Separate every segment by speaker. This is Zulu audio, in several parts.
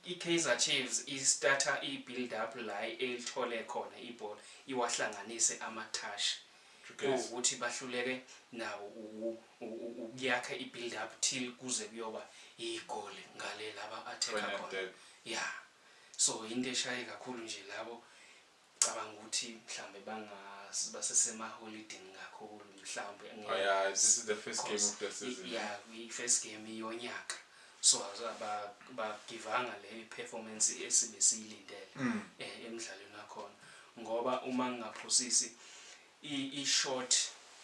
Speaker 1: I-Kaizer Chiefs i-starta i-build up la elithole khona ibhola, iwahlanganise ama-touch, kuwukuthi bahluleke nawo ukuyakha i-build up till kuze kuyoba igoli ngale laba attack khona. Yeah, so into eshaye kakhulu nje labo, cabanga ukuthi mhlambe basesemaholidini kakhulu mhlambe.
Speaker 2: Oh yeah, this is the first game of the season.
Speaker 1: Yeah, i-first game yonyaka, so bagivanga le performance esibe siyilindele emdlalweni wakhona, ngoba uma ngingaphosisi i-shot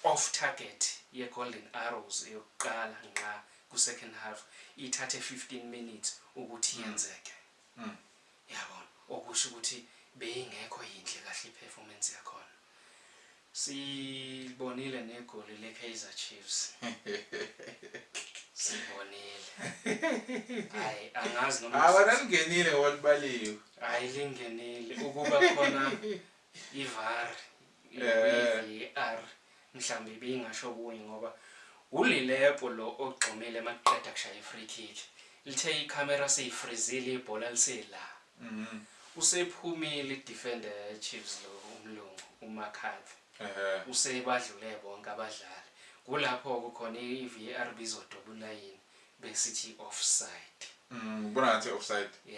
Speaker 1: off target ye-Golden Arrows yokuqala nqa ku-second half ithathe 15 minutes ukuthi yenzeke. Yabona, okusho ukuthi beyingekho yinhle kahle i-performance yakhona. Sibonile negoli le-Kaizer Chiefs, sibonile. Hayi, angazi noma
Speaker 2: Ah, wena lingenile ngoba libaliwe.
Speaker 1: Hayi, lingenile. Ukuba khona i-VAR, i-VAR mhlambe ibingasho kunye, ngoba uLilepo lo ogxumile maqeda kushaya i-free kick, lithe ikhamera seyifrizile, ibhola lisela, usephumile i-defender ye-Chiefs lo umlungu uMcCarthy, usebadlule bonke abadlali. Kulapho kukhona i-VAR bizodoba ulayini besithi offside.
Speaker 2: Ubona ngathi offside.